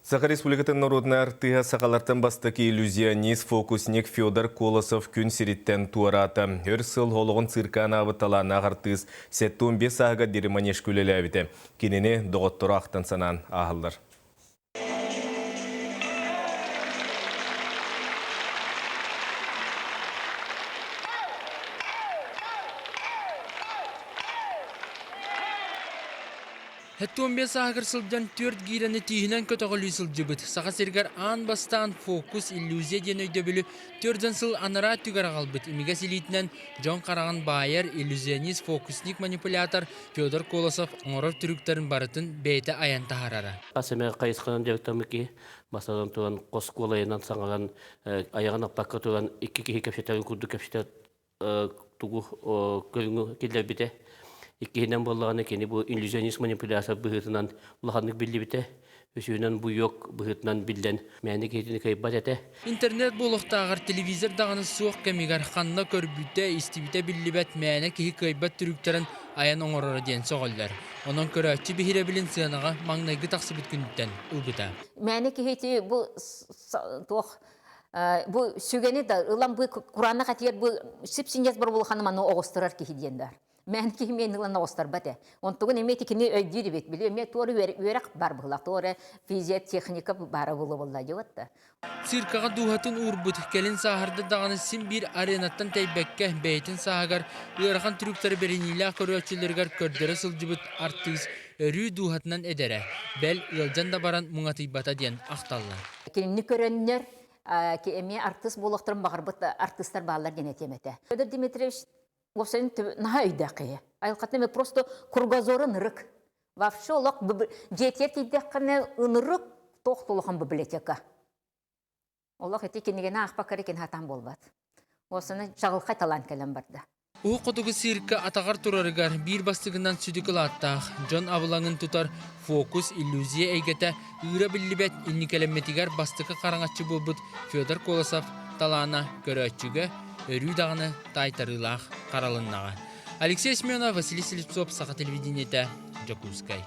Саха Республикатын норуотунай артыыһа сахалартан бастакы иллюзионист, фокусник Федор Колосов күн сириттэн туораата. Өр сыл олоҕун циркэ анаабыт талааннаах артыыс 75 сааһыгар диэри манежка үлэлээбитэ. Кинини доҕотторо ахтан-санаан ааһаллар. 75 сааһыгар сылдьан түөрт гиирэни тииһинэн көтөҕөлүү сылдьыбыт. Саха сиригэр аан бастаан фокус, иллюзия диэн өйдөбүлү 4 сыл анараа өттүгэр аҕалбыт имигэс илиитинэн дьон хараҕын баайар иллюзионист, фокусник, манипулятор Федор Колосов оҥорор трюктарын барытын бэйэтэ айан таһаарара. Хас эмэ хайысханан дьарыктаммыт киһи бастатан туран хос куолайынан саҥаран айаҕын аппакка туран икки киһи кэпсэтэрин курдук кэпсэтэр тугу көрүҥү киллэрбитэ. Иккиһинэн буоллаҕына кини бу иллюзионист манипулятор быһыытынан улаханнык биллибитэ. Үсүһүнэн буйуок быһыытынан биллэн мээнэ киһитини кыайбат этэ. Интернет буолуохтааҕар телевизор даҕаны суох кэмигэр ханна көрбүтэ, истибитэ биллибэт мээнэ киһи кыайбат трюктарын айан оҥороро диэн сөҕөллөр. Онон көрөөччү биһирэбилин сыанаҕа маҥнайгы тахсыбыт күнүттэн ылбыта. Мээнэ киһи бу туох бу сүгэни да ылан бу кураанах этигэр бу сип-синньэс боробулуханы маны оҕустарар киһи диэн бар. Мээн киһи миэн ылан оҕустарбат ээ. Онтугун эмиэ кини өйдүүр эбит. Били эмиэ туора үөрэх бар быһылах, туора физия, техника баара буолуо буолла дьэ да. Циркаҕа дууһатын уурбут, кэлин сааһырда даҕаны син биир аренаттан тэйбэккэ, бэйэтин сааһыгар ыарахан трюктары бэриниилээх көрөөччүлэригэр көрдөрө сылдьыбыт артыыс өрүү дууһатынан эдэрэ, бэл, ыалдьан да баран муҥатыйбата диэн ахталлар. Кинини көрөннөр эмиэ артыыс буолуохтарын баҕарбыт артыыстар бааллар диэн этиэм этэ. Федор Дмитриевич уопсайын наһаа өйдөөх киһи. Айылҕатын эмиэ просто кругозору ынырык. Вообще олох дьиэтигэр тиийдэххинэ ынырык туох да улахан библиотека. Олох ити кинигэни аахпакка эрэ кини сатаан буолбат. Уопсайынан чаҕылхай талаан кэлэн барда. Уһук Хотугу циркэ атаҕар турарыгар биир бастыгынан сүдү кылааттаах, дьон абылаҥын тутар фокус, иллюзия эйгэтэ ыыра биллибэт инникэлэммитигэр бастакы хараҥаччы буолбут Федор Колосов талаана көрөөччүгэ өрүү даҕаны таайтарыылаах харалыннаҕа. Алексей Семенов, Василий Слепцов, Саха телевидениетэ, Дьокуускай.